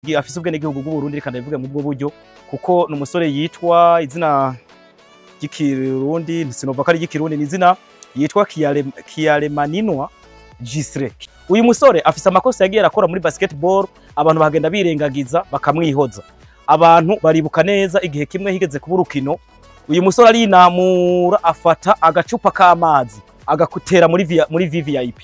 Afise ubwenegihugu bw'Uburundi, reka ndabivuge mu bwo buryo, kuko ni umusore yitwa izina ry'ikirundi, sinova ko ari ry'ikirundi, ni izina yitwa Kiaremaninwa Gisre. Uyu musore afise amakosa yagiye arakora muri basketball, abantu bagenda birengagiza bakamwihoza. Abantu baribuka neza igihe kimwe higeze kuba urukino, uyu musore arinamura afata agacupa k'amazi agakutera muri VVIP,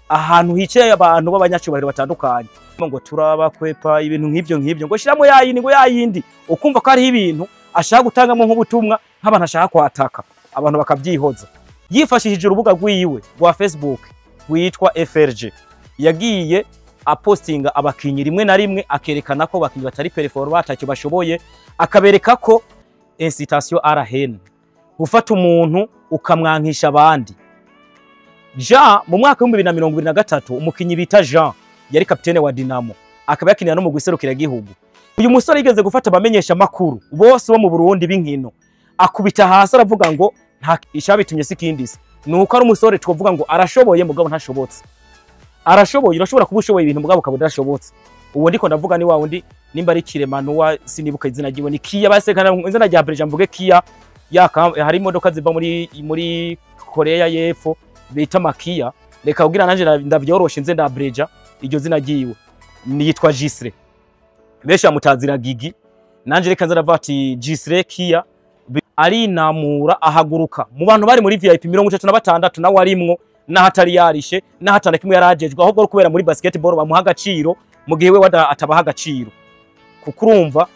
ahantu hicaye abantu b'abanyacubahiro batandukanye, ngo turabakwepa ibintu nk'ivyo ngo shiramo yayindi, ngo yayindi, ukumva ko hariho ibintu ashaka gutangamo nk'ubutumwa nk'abantu ashaka kwataka, abantu bakavyihoza. Yifashishije urubuga rwiwe rwa Facebook rwitwa FRG, yagiye apostinga abakinyi rimwe na rimwe, akerekana ko abakinyi batari performant, batacyo bashoboye, akabereka ko incitation à la haine, gufata umuntu ukamwankisha abandi. Jean mu mwaka wa 2023, umukinyi bita Jean yari kapitene wa Dinamo, akaba yakinira no mu guserukira igihugu. Uyu musore yigeze gufata abamenyesha makuru bose bo mu Burundi b'inkino, akubita hasi aravuga ngo nta ishabitumye sikindisi, nuko ari umusore twovuga ngo arashoboye mugabo ntashobotse. Arashoboye, urashobora kuba ushoboye ibintu mugabo ukaba udashobotse. Uwo ndiko ndavuga ni wa wundi nimba ari Kiremanuwa, sinibuka izina ryiwe, ni Kia basekana izina rya Breja, mvuge Kia yaka, hari imodoka ziva muri Korea y'Epfo bita Makia, reka kugira nanje ndavyoroshe nze ndabreja iryo zina ryiwe, niyitwa Gisre, benshi bamutazira Gigi, nanje reka nze ati Gisre Kia. Arinamura ahaguruka mu bantu bari muri VIP 36, nawe arimwo, nahatari yarishe, nahatana kimwe yarajejwe, ahubwo kubera muri basketball bamuha agaciro mu gihe we atabaha agaciro. Kuko urumva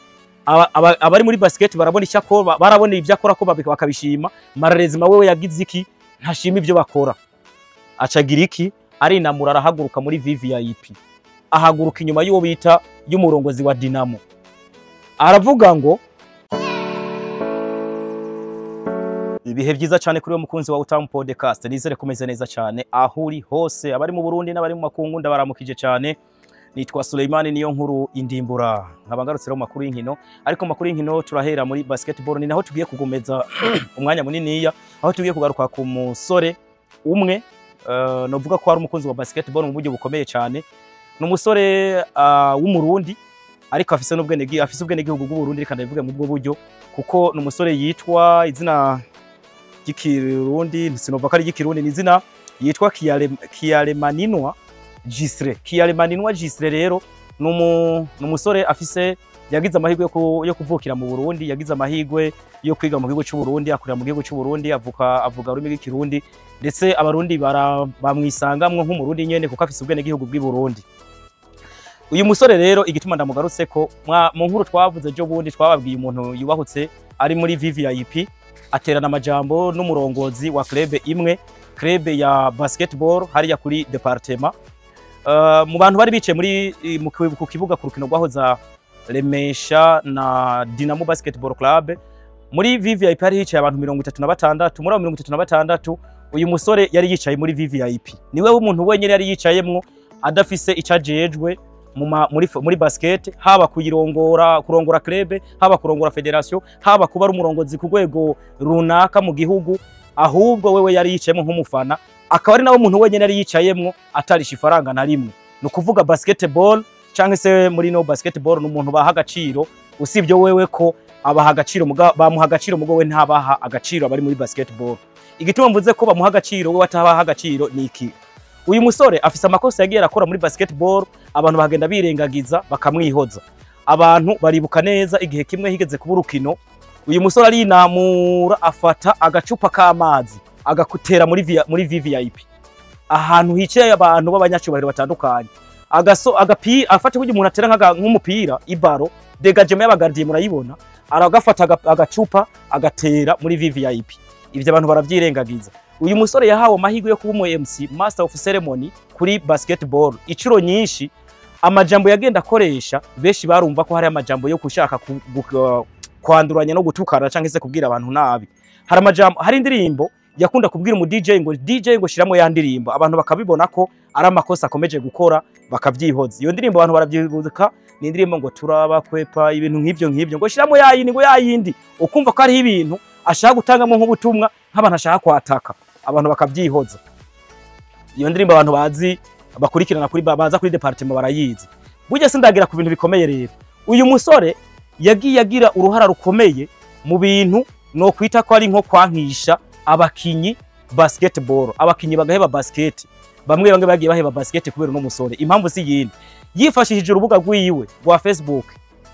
abari muri basket barabona icyo akora, barabona ibyo akora ko bakabishima, mararezima wewe yagize iki, ntashima ibyo bakora, acagira iki, arinamura arahaguruka muri VVIP, ahaguruka inyuma y'uwo bita y'umurongozi wa Dinamo, aravuga ngo ibihe byiza cyane kuri we mukunzi wa Utamu Podcast, nizere kumeze neza cyane aho uri hose, abari mu Burundi n'abari mu makungu ndabaramukije cyane. Nitwa Suleimani niyo nkuru indimbura, nkaba ngarutse mu makuru y'inkino, ariko makuru y'inkino turahera muri basketball, ni naho tugiye kugomeza umwanya muniniya, aho tugiye kugaruka ku musore umwe novuga ko ari umukunzi wa basketball mu buryo bukomeye cyane. Ni umusore w'umurundi ariko afise n'ubwenegihugu, afise ubwenegihugu bw'Uburundi, reka ndabivuge mu bwo buryo, kuko ni umusore yitwa izina ry'ikirundi, sinova ko ari ry'ikirundi, ni izina yitwa Kiaremaninwa Gisre. Kiaremaninwa Gisre rero ni umusore afise, yagize amahirwe yo kuvukira mu Burundi, yagize amahirwe yo kwiga mu gihugu cy'u Burundi, akurira mu gihugu cy'u Burundi, avuga ururimi rw'ikirundi, ndetse abarundi bamwisangamwo nk'umurundi nyene kuko afise ubwenegihugu bw'i Burundi. Uyu musore rero igituma ndamugarutse ko mu nkuru twavuze ejo bundi, twababwiye umuntu yubahutse ari muri VVIP aterana amajambo n'umurongozi wa club imwe, club ya basketball hariya kuri departement. Mu bantu bari bicaye muri ku kibuga ku rukino rwahoza Remesha na Dinamo Basketball Club, muri VVIP hari hicaye abantu 36. Muri abo 36 uyu musore yari yicaye muri VVIP, niwe w'umuntu wenyene yari yicayemwo adafise icajejwe muri basket, haba kuyirongora, kurongora club, haba kurongora federation, haba kuba ari umurongozi ku rwego runaka mu gihugu, ahubwo wewe yari yicayemwo nk'umufana, akaba ari nawe umuntu wenyene yari yicayemwo atarisha ifaranga na rimwe. Ni ukuvuga basketball canke se muri no basketball ni umuntu baha agaciro, usibye wewe ko abaha agaciro bamuha agaciro mugo we ntabaha agaciro abari muri basketball. Igituma mvuze ko bamuha agaciro we atabaha agaciro ni iki? Uyu musore afise amakosa yagiye arakora muri basketball, abantu bagenda birengagiza bakamwihoza. Abantu baribuka neza igihe kimwe higeze kuba urukino, uyu musore arinamura afata agacupa k'amazi agakutera muri VVIP, ahantu hicaye abantu b'abanyacubahiro batandukanye, afata kugira umuntu atera nk'umupira ibaro, degagement y'abagardiye murayibona, aragafata agacupa agatera muri VVIP. Ivyo abantu baravyirengagiza. Uyu musore yahawe amahirwe yo kuba umu MC, Master of Ceremony kuri basketball. Icuro nyinshi amajambo yagenda akoresha benshi barumva ko hari amajambo yo gushaka kwanduranya no gutukana canke se kubwira abantu nabi. Hari amajambo, hari indirimbo yakunda kubwira umu DJ ngo DJ ngo shiramo ya ndirimbo, abantu bakabibona ko ari amakosa akomeje gukora bakavyihoza. Iyo ndirimbo abantu baravyibuka, ni indirimbo ngo turabakwepa ibintu nk'ivyo ngo shiramo yayindi, ngo yayindi, ukumva ko hariho ibintu ashaka gutangamo nk'ubutumwa nk'abantu ashaka kwataka, abantu bakavyihoza. Iyo ndirimbo abantu bazi bakurikirana kuri baza kuri departement barayizi. Burya sindagira ku bintu bikomeye. Rero uyu musore yagiye agira uruhara rukomeye mu bintu no kwita ko ari nko kwankisha abakinyi basketball, abakinyi bagaheba basket. Bamwe bamwe bagiye baheba basket kubera uno musore. Impamvu si yindi, yifashishije urubuga rwiwe rwa Facebook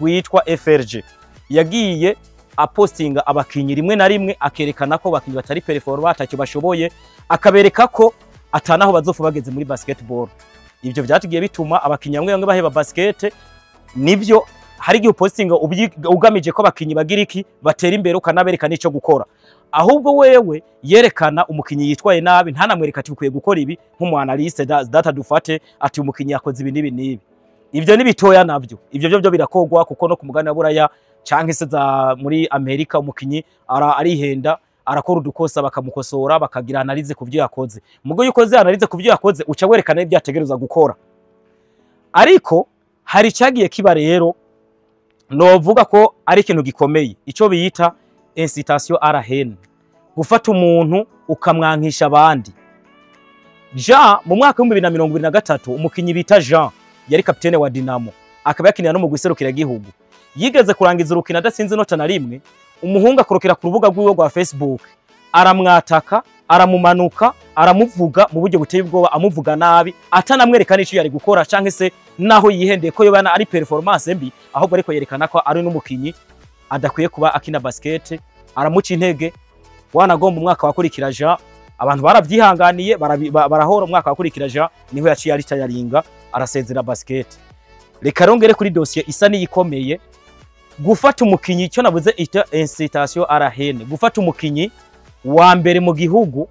rwitwa FRG, yagiye apostinga abakinyi rimwe na rimwe, akerekana ko abakinyi batari performant, batacyo bashoboye, akabereka ko atanaho bazofa bageze muri basketball. Ibyo byatugiye bituma abakinyi bamwe bamwe baheba basket. Nibyo, hari igihe upostinga ugamije ko abakinyi bagira iki, batera imbere, ukanabereka n'ico gukora. Ahubwo wewe yerekana umukinyi yitwaye nabi, ntanamwereka ati ukwiye gukora ibi nk'umu analyste data, dufate ati umukinyi yakoze ibi n'ibi n'ibi. Ibyo ni bitoya navyo, ivyo byo birakogwa, kuko no ku mugani wa Buraya canke se za muri Amerika, umukinyi arihenda, arakora udukosa, bakamukosora, bakagira analyse ku byo yakoze. Mugo iyo ukoze analyse ku byo yakoze, uca werekana ibyo yategerezwa gukora. Ariko hari cyagiye kiba rero novuga ko ari ikintu gikomeye, ico bita incitation à la haine, gufata umuntu ukamwankisha abandi. Jean, mu mwaka wa 2023, umukinyi bita Jean yari kapitene wa Dinamo, akaba yakinira no mu guserukira igihugu, yigeze kurangiza urukino adasinze inota na rimwe. Umuhungu akorokera ku rubuga rwiwe rwa Facebook, aramwataka, aramumanuka, aramuvuga mu buryo buteye ubwoba, amuvuga nabi, atanamwereka n'ico yari gukora canke se naho yihendeye ko yoba ari performance mbi, ahubwo ariko yerekana ko ari n'umukinyi adakwiye kuba akina basket, aramuca intege. Wanagomba umwaka wakurikira Jean, abantu barabyihanganiye, barahora. Umwaka wakurikira Jean niho yaciye aritayaringa, arasezera basket. Reka rongere kuri dossier isa n'iyikomeye, gufata umukinyi, icyo nabuze ita incitation à la haine, gufata umukinyi wa mbere mu gihugu,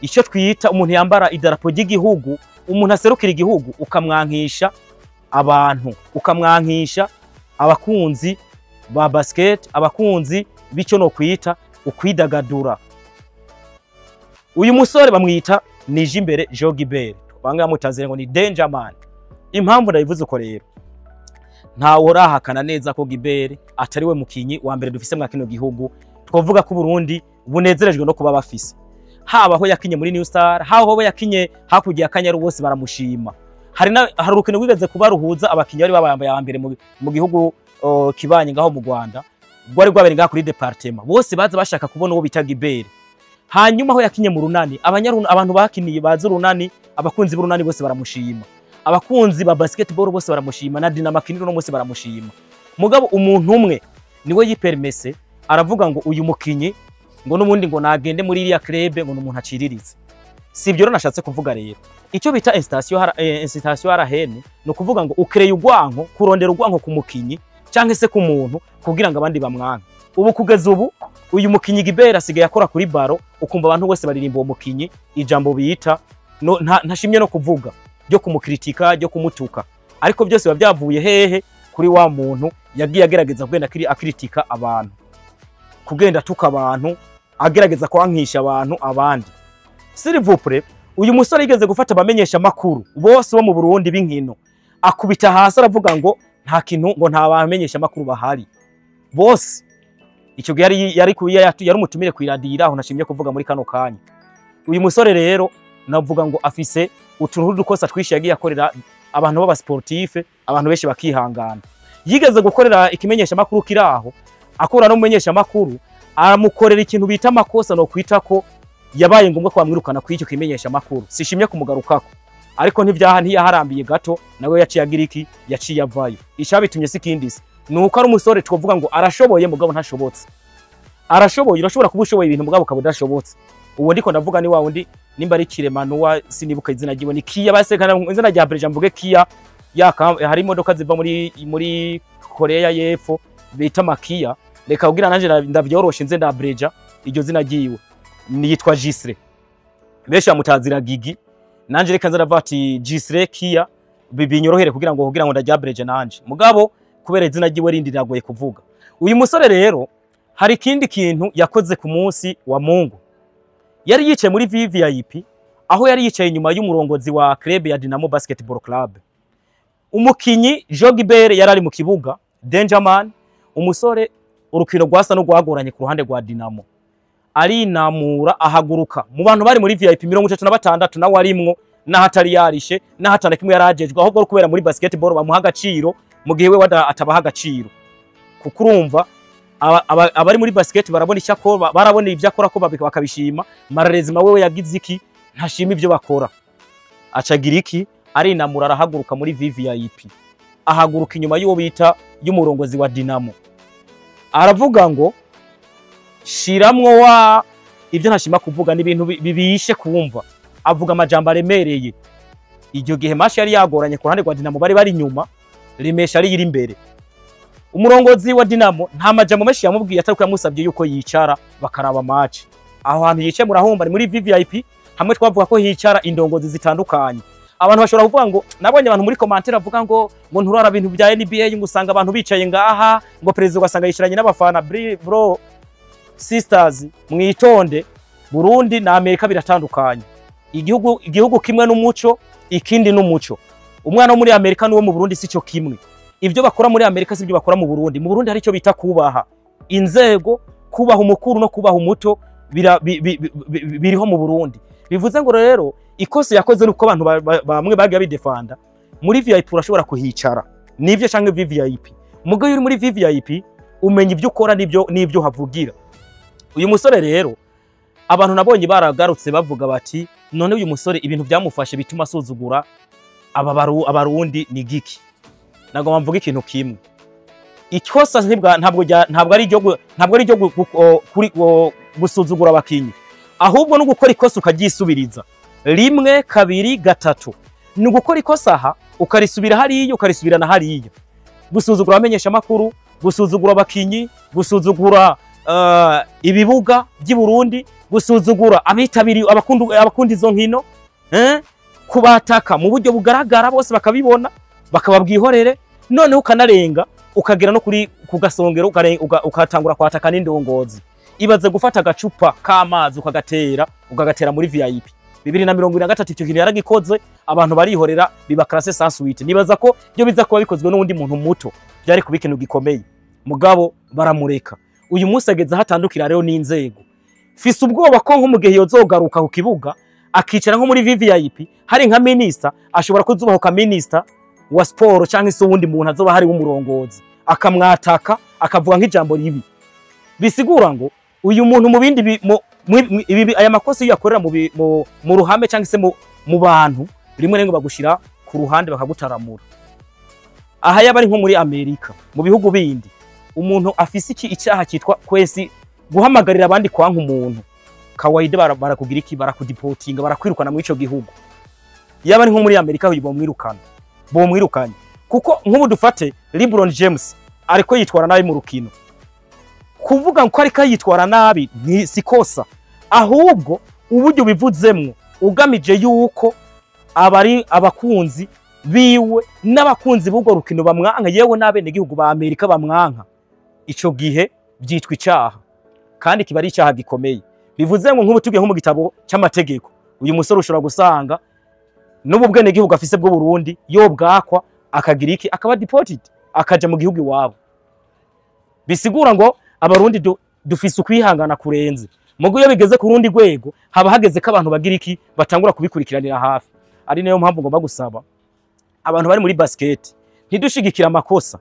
icyo twita umuntu yambara idarapo ry'igihugu, umuntu aserukira igihugu, ukamwankisha abantu, ukamwankisha abakunzi ba basket, abakunzi b'icyo no kwita ukwidagadura. Uyu musore bamwita Nijimbere Jean Gibert, bamwe bamutazire ngo ni Danger Man. Impamvu ndabivuze uko rero, ntawe urahakana neza ko Gibert atari we mukinyi wa mbere dufise mwa kino gihugu. Twavuga ko Burundi bunezerejwe no kuba bafise, haba aho yakinye muri New Star, haba aho yakinye hakurya ya Kanyaru, bose baramushima. Hari urukino rwigeze kuba ruhuza abakinyi bari babaye aba mbere mu gihugu kibanye ngaho mu Rwanda, rwari rwabereye ngaho kuri département, bose baza bashaka kubona uwo bita Gibert. Hanyuma aho yakinye mu Runani, abanyarunani, abantu bakiniye bazi Urunani, abakunzi b'Urunani bose baramushima, abakunzi ba basketball bose baramushima, na Dinamo akinira uno munsi baramushima. Mugabo umuntu umwe niwe yipermese, aravuga ngo uyu mukinyi ngo n'ubundi ngo nagende muri iriya club, ngo n'umuntu aciriritse. Si ibyo rero nashatse kuvuga. Rero icyo bita incitation à la haine ni ukuvuga ngo ukereye urwanko, kurondera urwanko ku mukinyi cyangwa se ku muntu kugira ngo abandi bamwanke. Ubu kugeza ubu uyu mukinyi Gibert asigaye akora kuri baro, ukumva abantu bose baririmba uwo mukinyi ijambo bita no, ntashimye no kuvuga, ryo kumukritika, ryo kumutuka. Ariko byose biba byavuye hehe? Kuri wa muntu yagiye agerageza kugenda akritika abantu, kugenda atuka abantu, agerageza kwankisha abantu abandi. S'il vous plaît, uyu musore yigeze gufata abamenyesha makuru bose bo mu Burundi b'inkino, akubita hasi, aravuga ngo nta kintu, ngo nta bamenyesha makuru bahari bose. Icyo gihe yari umutumire ku iradiyo aho nashimye kuvuga muri kano kanya. Uyu musore rero navuga ngo afise utuntu tw'udukosa twishi yagiye akorera abantu b'aba sportif, abantu benshi bakihangana. Yigeze gukorera ikimenyesha makuru kiraho, akora no mumenyesha makuru, aramukorera ikintu bita amakosa, no kwita ko yabaye ngombwa ko bamwirukana kuri icyo kimenyesha makuru. Sishimye kumugarukako, ariko ntivyaha ntiyaharambiye gato, nawe yaciye agira iki, yaciye avayo. Icabitumye si ikindi, se nuko ari umusore twovuga ngo arashoboye mugabo ntashobotse. Arashoboye, urashobora kuba ushoboye ibintu mugabo ukaba udashobotse. Uwo ndiko ndavuga ni wa wundi, nimba ari Kiremanuwa, sinibuka izina ryiwe, ni Kia basekana izina rya Breja, mvuge Kia yaka. Hari imodoka ziva muri Korea y'Epfo bita Makia. Reka kugira nanje ndavyoroshe nze nda Breja iryo zina ryiwe, niyitwa Gisre, benshi bamutazira Gigi. Nanje reka nze ndavuga ati Gisre Kia, binyorohere kugira ngo ndarya Breja nanje, mugabo kubera izina ryiwe rindi riragoye kuvuga. Uyu musore rero hari ikindi kintu yakoze ku munsi wa Mungu. Yari yicaye muri VVIP, aho yari yicaye inyuma y'umurongozi wa club ya Dinamo Basketball Club. Umukinyi Jogibert yari ari mu kibuga, Dangerman, umusore, urukino rwasa n'urwagoranye ku ruhande rwa Dinamo, arinamura, ahaguruka mu bantu bari muri VIP 36, nawe arimwo. Naho atari yarishe, naho atana kimwe yarajejwe, ahubwo ari kubera muri basketball bamuha agaciro mu gihe we atabaha agaciro. Kuko urumva abari muri basket barabona icyo akora, barabona ibyo akora ko bakabishima. Malheureusement wewe yagize iki? Ntashima ibyo bakora, acagira iki? Arinamura, arahaguruka muri VVIP, ahaguruka inyuma y'uwo bita y'umurongozi wa Dinamo, aravuga ngo shiramwo wa ibyo ntashima kuvuga n'ibintu bibishe kumva, avuga amajambo aremereye. Iryo gihe match yari yagoranye ku ruhande rwa Dinamo, bari inyuma, Remesha ari iri imbere. Umurongozi wa Dinamo nta majambo menshi yamubwiye, atari ko yamusabye yuko yicara bakaraba match. Aho hantu yicaye murahomba, ni muri VVIP, hamwe twavuga ko hicara indongozi zitandukanye. Abantu bashobora kuvuga ngo, nabonye abantu muri commentaire bavuga ngo nturara ibintu bya NBA, ngo usanga abantu bicaye ngaha, ngo perezida ugasanga yicaranye n'abafana. Bro, sisters, mwitonde. Burundi na Amerika biratandukanye. Igihugu kimwe n'umuco, ikindi n'umuco. Umwana wo muri Amerika n'uwo mu Burundi sico kimwe. Ibyo bakora muri Amerika sibyo bakora mu Burundi. Mu Burundi hari icyo bita kubaha inzego, kubaha umukuru no kubaha umuto biriho mu Burundi. Bivuze ngo rero ikosa yakoze nuko abantu bamwe bagiye bidefanda. Muri VIP urashobora kuhicara nivyo canke VVIP. Mugo uri muri VVIP umenya ibyo ukora n'ibyo havugira. Uyu musore rero abantu nabonye baragarutse bavuga bati none uyu musore ibintu byamufashe bituma asuzugura aba abarundi ni giki? Nagomba mvuga ikintu kimwe. Ikosa ntabwo ari iryo gusuzugura abakinyi, ahubwo no gukora ikosa ukaryisubiriza rimwe, kabiri, gatatu. Ni ugukora ikosa aha ukarisubira hariya, ukarisubira na hariya. Gusuzugura abamenyesha makuru, gusuzugura abakinyi, gusuzugura ibibuga by'i Burundi, gusuzugura abitabiriye, abakunda izo nkino, kubataka mu buryo bugaragara bose bakabibona bakababwihorere. Noneho ukanarenga ukagera no kuri kugasongero, ukatangura kwataka n'indongozi. Ibaze gufata agacupa k'amazi ukagatera muri VIP 2023. Icyo kintu yaragikoze, abantu barihorera, biba classe sans suite. Nibaza ko iyo biza kuba bikozwe n'undi muntu muto byari kuba ikintu gikomeye, mugabo baramureka. Uyu munsi ageze hatandukira rero n'inzego. Fise ubwoba ko nko mu gihe yozogaruka ku kibuga akicara nko muri VVIP, hari nka minister ashobora kuzubaho ka minister wa sport canke se uwundi muntu azoba hari w'umurongozi, akamwataka akavuga nk'ijambo ribi. Bisigura ngo uyu muntu mu bindi aya makosa iyo yakorera mu ruhame canke se mu bantu, rimwe rimwe bagushira ku ruhande bakagutaramura. Aha yaba ari nko muri Amerika, mu bihugu bindi, umuntu afise iki icyaha cyitwa kwesi guhamagarira abandi kwanka umuntu, kawaida barakugira iki? Barakudipotinga, barakwirukana muri ico gihugu. Yaba ari nko muri Amerika uyu bomwirukana, bomwirukanye. Kuko nk'ubu dufate LeBron James ariko yitwara nabi mu rukino, kuvuga ko ariko yitwara nabi ni sikosa, ahubwo uburyo bivuzemwo ugamije yuko abari abakunzi biwe n'abakunzi b'urwo rukino bamwanka, yewe n'abene gihugu ba Amerika bamwanka, ico gihe byitwa icaha, kandi kiba ari icaha gikomeye. Bivuze ngo nk'ubu tugiye nko mu gitabo c'amategeko, uyu musore ushobora gusanga n'ubu bwene gihugu afise bwo Burundi yo bwakwa akagira iki, akaba deported akaja mu gihugu iwabo. Bisigura ngo abarundi dufise ukwihangana kurenze. Mugo iyo bigeze ku rundi rwego haba hageze ko abantu bagira iki, batangura kubikurikiranira hafi. Ari nayo mpamvu ngomba gusaba abantu bari muri basket ntidushigikira amakosa,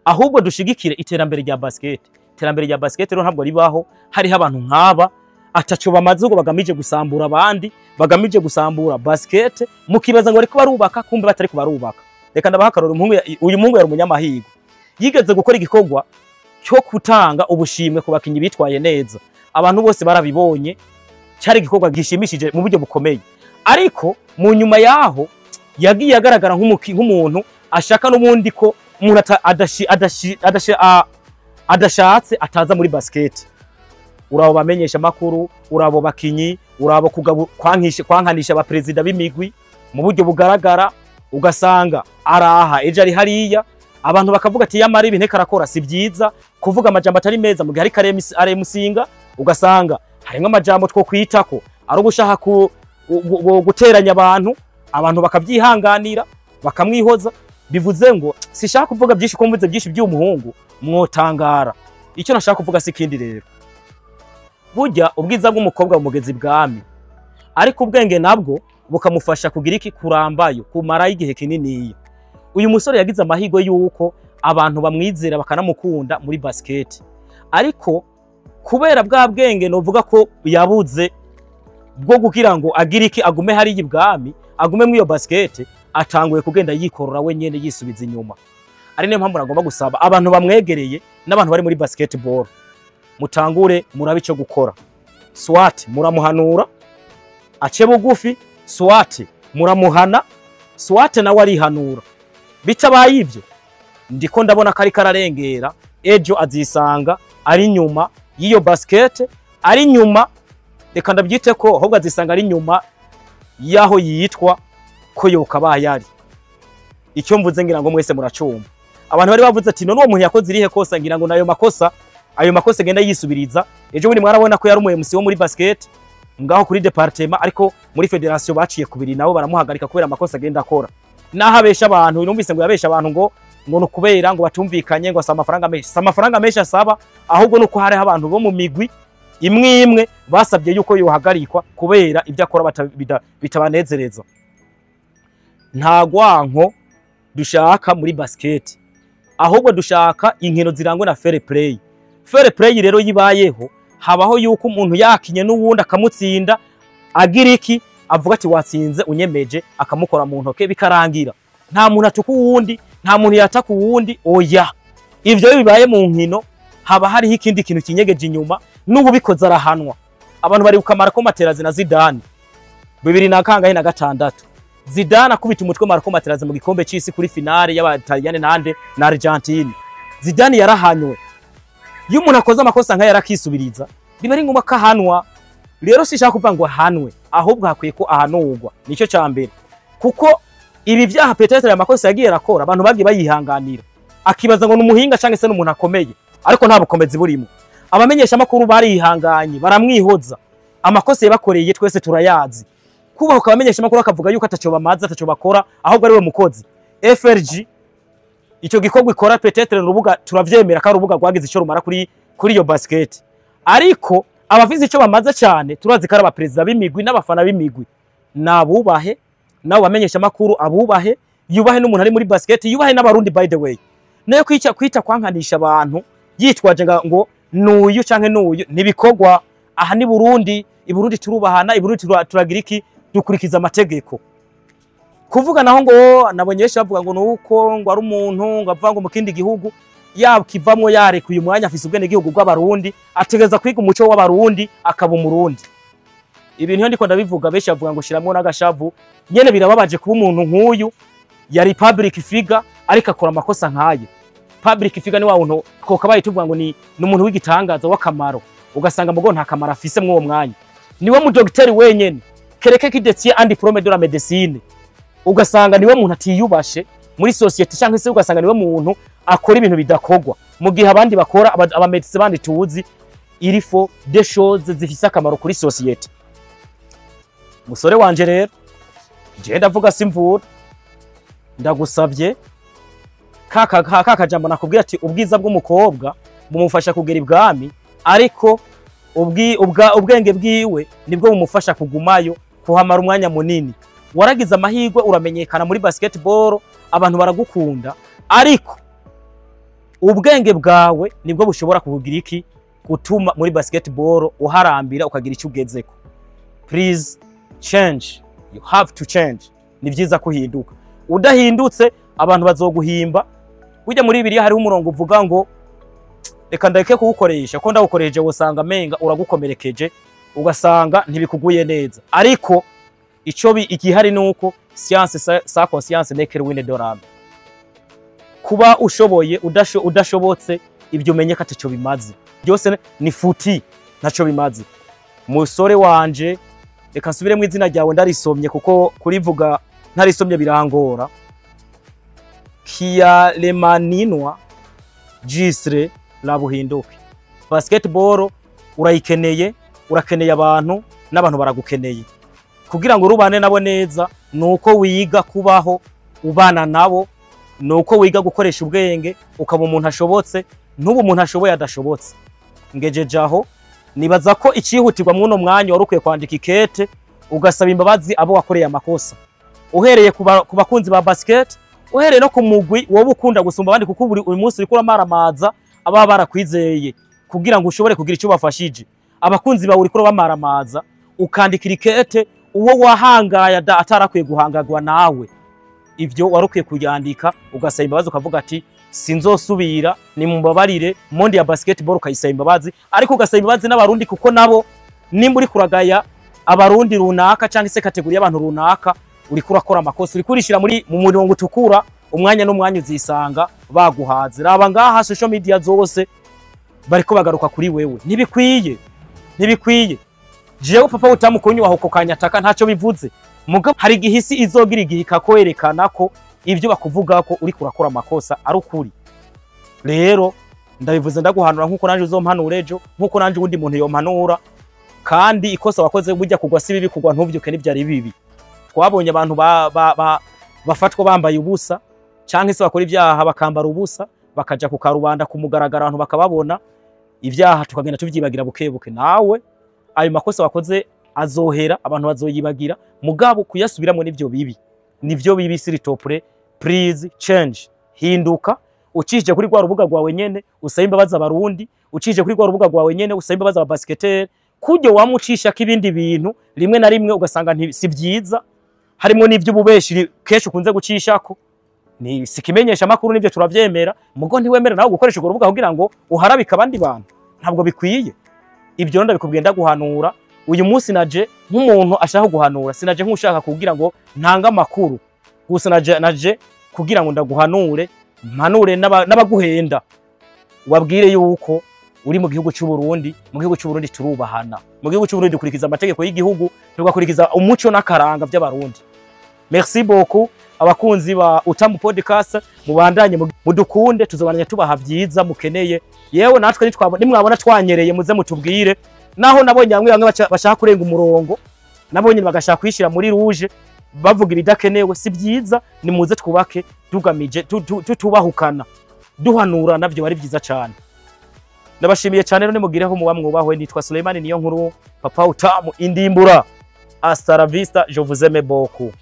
ahubwo dushigikire iterambere rya basket. Iterambere rya basket rero ntabwo ribaho hariho abantu nk'aba ataco bamaze, ngo bagamije gusambura abandi, bagamije gusambura basket, mukibaza ngo ariko barubaka, kumbe batari kubarubaka. Reka ndabaha akarorero. Uyu muhungu yari umunyamahigo, yigeze gukora igikorwa cyo gutanga ubushimwe ku bakinyi bitwaye neza, abantu bose barabibonye, cyari igikorwa gishimishije mu buryo bukomeye. Ariko mu nyuma yaho yagiye agaragara nk'umuntu ashaka n'ubundi ko umuntu adashatse ataza muri basket. Urabo bamenyesha makuru, urabo bakinyi, urabo kwankanisha abaperezida b'imigwi mu buryo bugaragara, ugasanga araha ejo ari hariya, abantu bakavuga ati yamara ibintu karakora si byiza, kuvuga amajambo atari meza mu gihe ariko aremusinga, ugasanga harimwo amajambo two kwitako ari ugushaka guteranya abantu, abantu bakavyihanganira bakamwihoza. Bivuze ngo sishaka kuvuga byinshi, ko mvuze byinshi by'umuhungu mwotangara. Icyo nashaka kuvuga si kindi rero, burya ubwiza bw'umukobwa bumugezi bwami, ariko ubwenge nabwo bukamufasha kugira iki? Kurambayo, kumarayo igihe kininiya. Uyu musore yagize amahirwe yuko abantu bamwizera bakanamukunda muri basket, ariko kubera bwa bwenge novuga ko yabuze bwo kugira ngo agire iki, agume hariya ibwami, agume muri iyo basket, atanguye kugenda yikorora we nyene, yisubiza inyuma. Ari niyo mpamvu nagomba gusaba abantu bamwegereye n'abantu bari muri basketball, mutangure murabe ico gukora. Soit muramuhanura ace bugufi, soit muramuhana, soit nawe arihanura. Bitabaye ivyo, ndiko ndabona ko ariko ararengera, ejo azisanga ari nyuma y'iyo basket, ari nyuma, reka ndabyite ko ahubwo azisanga ari nyuma y'aho yitwa ko yokabaye ari. Icyo mvuze ngira ngo mwese muracumva. Abantu bari bavuze ati: "None uwo muntu yakoze irihe kosa?" Ngira ngo nayo makosa, ayo makosa agenda yisubiriza. Ejo bundi mwarabona ko yari umu MC wo muri basket ngaho kuri département, ariko muri fédération baciye kubiri nabo baramuhagarika kubera amakosa agenda akora, naho abesha abantu. Numvise ngo yabesha abantu ngo nukubera ngo batumvikanye, ngo asaba amafaranga menshi. Si amafaranga menshi asaba, ahubwo nuko hariho abantu bo mu migwi imwe imwe basabye yuko yohagarikwa kubera ibyo akora bitabanezereza. Nta gwanko dushaka muri basket, ahubwo dushaka inkino zirangwa na fair play. Fair play rero yibayeho, habaho yuko umuntu yakinye n'uwundi akamutsinda, agira iki? Avuga ati: "Watsinze, unyemeje," akamukora mu ntoke, bikarangira. Nta muntu atuka uwundi, nta muntu yataka uwundi, oya. Ivyo bibaye mu nkino, haba hariho ikindi kintu kinyegeje inyuma, n'ubu bikoze arahanwa. Abantu bari kukamara ko Materazzi na Zidane 2006, Zidane akubita umutwe Marco Materazzi mu gikombe c'isi kuri finale y'Abataliyani nande? Na Argentine. Zidane yarahanywe. Iyo umuntu akoze amakosa nk'aya arakisubiriza, biba ari ngombwa ko ahanwa. Rero sishaka kuvuga ngo ahanwe, ahubwo hakwiye ko ahanurwa, nicyo ca mbere, kuko ibi vyaha, peut-être aya makosa yagiye arakora, abantu bagiye bayihanganira, akibaza ngo ni umuhinga canke se n'umuntu akomeye, ariko nta bukomezi burimo. Abamenyesha amakuru barihanganye, baramwihoza. Amakosa yabakoreye twese turayazi. Kubahuka abamenyesha amakuru akavuga yuko ataco bamaze, ataco bakora, ahubwo ari we mukozi. FRG icyo gikorwa ikora, peut-être urubuga turavyemera ko ari urubuga rwagize ico rumara kuri iyo basket, ariko abavize ico bamaze cyane turazi ko ari abaperezida b'imigwi n'abafana b'imigwi. Nabubahe nabo bamenyesha amakuru, abubahe, yubahe n'umuntu ari muri basket, yubahe n'Abarundi. By the way, nayo kwica kwita kwankanisha abantu yitwaje ngo nuyu canke nuyu, ntibikorwa. Aha ni Burundi, i Burundi turubahana, i Burundi turagira iki? Dukurikiza amategeko. Kuvuga naho ngo nabonye benshi bavuga ngo nuko ngo ari umuntu ngo ava ngo mu kindi gihugu, yakivamwo yarekuye umwanya, afise ubwene gihugu bw'Abarundi, ategereza kwiga umuco w'Abarundi, akaba Umurundi. Ibintu iyo ndiko ndabivuga, benshi bavuga ngo shiramwo n'agashavu nyene. Birababaje kuba umuntu nk'uyu yari public figure ariko akora amakosa nk'ayo. Public figure ni wa muntu twokabaye tuvuga ngo ni umuntu w'igitangaza, w'akamaro, ugasanga mugo nta kamaro afise mw'uwo mwanya. Niwe mu dogiteri wenyene quelqu'un qui détient un diplôme de la médecine, ugasanga niwe muntu atiyubashe muri société, cyangwa se ugasanga niwe muntu akora ibintu bidakorwa, mu gihe abandi bakora, aba médecins bandi tuzi, il faut des choses zifise akamaro kuri société. Musore wanje rero, je ndavuga simvura, ndagusavye kaka kaka kajambo nakubwira ati: ubwiza bw'umukobwa bumufasha kugera ibwami, ariko ubwenge bwiwe nibwo bumufasha kugumayo, kuhamara umwanya munini. Waragize amahirwe uramenyekana muri basketball, abantu baragukunda, ariko ubwenge bwawe nibwo bushobora kukugira iki? Gutuma muri basketball uharambira, ukagira icyo ugezeko. Please change, you have to change. Ni vyiza kuhinduka. Udahindutse abantu bazoguhimba. Burya muri Bibiliya hariho umurongo uvuga ngo, reka ndeke kuwukoresha, ko ndawukoresheje wosanga amenga uragukomerekeje, ugasanga ntibikuguye neza, ariko ico igihari nuko science sans conscience n'est que ruine de l'âme. Kuba ushoboye, udashobotse, ibyo umenye ko ataco bimaze, byose ni futi, ntaco bimaze. Musore wanje, reka nsubiremo izina ryawe ndarisomye, kuko kurivuga ntarisomye birangora. Kiaremaninwa Gisre Rabuhinduke, basketball urayikeneye, urakeneye abantu n'abantu baragukeneye. Kugira ngo urubane nabo neza nuko wiga kubaho ubana nabo, nuko wiga gukoresha ubwenge, ukaba umuntu ashobotse, ntuba umuntu ashoboye adashobotse. Ngejeje aho, nibaza ko icihutirwa mw'uno mwanya wari ukwiye kwandika ikete. Ugasaba imbabazi abo wakoreye amakosa, uhereye ku bakunzi ba basket, uhereye no ku mugwi wowe ukunda gusumba abandi, kuko buri uyu munsi uriko uramaramaza ababa barakwizeye kugira ngo ushobore kugira icyo bafashije. Abakunzi bawe uriko urabamaramaza, ukandikira ikete uwo wahangaye atarakwiye guhangagwa nawe. Ivyo wari ukwiye kuyandika, ugasaba imbabazi, ukavuga ati: "Sinzosubira, nimumbabarire." Monde ya basketball ukayisaba imbabazi, ariko ugasaba imbabazi n'Abarundi, kuko nabo nimba uri kuragaya Abarundi runaka cyangwa se catégorie y'abantu runaka, uriko urakora amakosa, uriko urishira muri mu murongo utukura. Umwanya n'umwanya uzisanga baguhaze. Raba ngaha, social media zose bariko bagaruka kuri wewe. Ntibikwiye, ntibikwiye. Jewe Papa Utamu kunywa uko kanyataka ntacyo bivuze, mugabo hari igihe isi izogira igihe ikakwerekana ko ibyo bakuvuga ko uriko urakora amakosa ari ukuri. Rero ndabivuze ndaguhanura nkuko nanje uzompanura ejo, nkuko nanje uwundi muntu yompanura. Kandi ikosa wakoze, burya kugwa si bibi, kugwa ntuvyuke n'ivyari bibi. Twabonye abantu bafatwa bambaye ubusa, canke se bakora ibyaha bakambara ubusa, bakaja ku karubanda ku mugaragaro, abantu bakababona. Ibyaha tukagenda tuvyibagira buke buke. Nawe ayo makosa wakoze azohera, abantu bazoyibagira, mugabo kuyasubiramwo nivyo bibi, nivyo bibi. S'il te plaît, please change, hinduka. Ucishije kuri rwa rubuga rwawe nyene usaba imbabazi Abarundi, ucishije kuri rwa rubuga rwawe nyene usaba imbabazi ababasketeri, kuryo wamucishako ibindi bintu rimwe na rimwe ugasanga si vyiza, harimo n'ivy'ububeshi kenshi ukunze gucishako. Ni sikimenyesha makuru, nivyo turavyemera, mugo ntiwemera nawe gukoresha urwo rubuga kugira ngo uharabike abandi bantu. Ntabwo bikwiye. Ibyo rero ndabikubwiye ndaguhanura. Uyu munsi naje nk'umuntu ashaka guhanura, sinaje nk'ushaka kugira ngo ntange amakuru gusa. Naje kugira ngo ndaguhanure, mpanure n'abaguhenda, ubabwire yuko uri mu gihugu cy'u Burundi. Mu gihugu cy'u Burundi turubahana, mu gihugu cy'u Burundi dukurikiza amategeko y'igihugu, tugakurikiza umuco n'akaranga by'Abarundi. Merci beaucoup, abakunzi ba Utamu Podcast. Mubandanye mudukunde, tuzobandanya tubaha vyiza mukeneye. Yewe natwe nimwabona twanyereye, muze mutubwire. Naho nabonye bamwe bamwe bashaka kurenga umurongo, nabonye bagashaka kwishira muri rouge, bavuga ibidakenewe. Si byiza. Nimuze twubake tugamije tutubahukana, duhanura, navyo bari byiza cyane. Ndabashimiye cyane. Rero nimugireho muba mwubahwe. Nitwa Suleimani Niyo Nkuru, Papa Utamu Indimbura. Hasta la vista, je vous aime beaucoup.